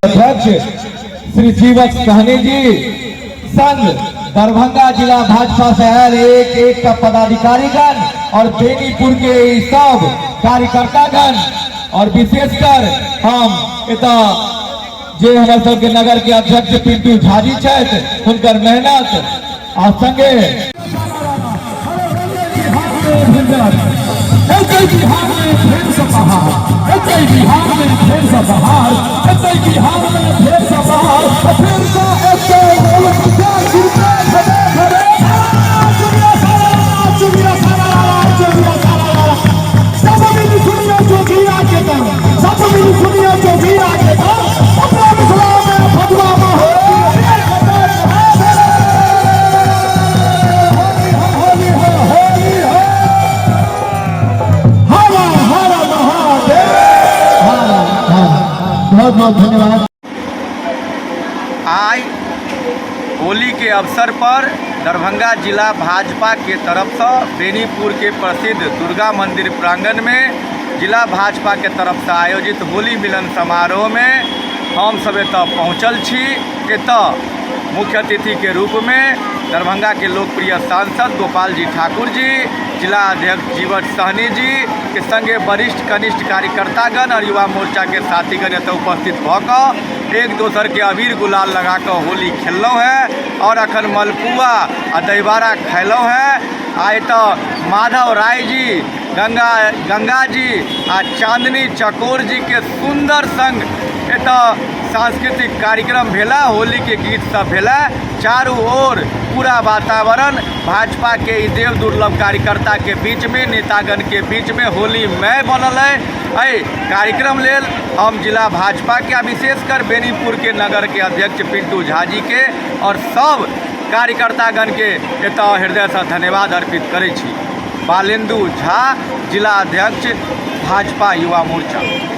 अध्यक्ष श्री जीवक सहनी जी संग दरभंगा जिला भाजपा से आयल एक एक का पदाधिकारीगण और बेनीपुर के सब कार्यकर्तागण और विशेषकर हम एतऽ जे हमर सबके नगर के अध्यक्ष पिंटू झाजी छथि हुनकर मेहनत आ संगे बहुत बहुत धन्यवाद। आइ होली के अवसर पर दरभंगा जिला भाजपा के तरफसँ बेनीपुर के प्रसिद्ध दुर्गा मंदिर प्रांगण में जिला भाजपा के तरफसँ आयोजित होली मिलन समारोह में हम सब एतऽ पहुँचल छी। एतऽ मुख्य अतिथि के रूप में दरभंगा के लोकप्रिय सांसद गोपाल जी ठाकुर जी, जिला अध्यक्ष जीवन सहनी जी के संगे वरिष्ठ कनिष्ठ कार्यकर्तागण और युवा मोर्चा के साथीगण एतऽ उपस्थित भऽ कऽ एक दोसर के अबीर गुलाल लगा कऽ होली खेललहुँ हेँ और अखन मलपुआ आ दहीबाड़ा खयलहुँ हेँ। आ एतऽ माधव राय जी, गंगा गंगा जी आ चांदनी चकोर जी के सुन्दर संग एतऽ सांस्कृतिक कार्यक्रम भेला, होली के गीत सब भेला। चारू ओर पूरा वातावरण भाजपा के ई देव दुर्लभ कार्यकर्ता के बीच में, नेतागण के बीच में होलीमय बनल है। एहि कार्यक्रम लेल हम जिला भाजपा के आ विशेषकर बेनीपुर के नगर के अध्यक्ष पिंटू झा जी के और सब कार्यकर्तागण के एतऽ हृदय से धन्यवाद अर्पित करै छी। बालेंदु झा, जिला अध्यक्ष, भाजपा युवा मोर्चा।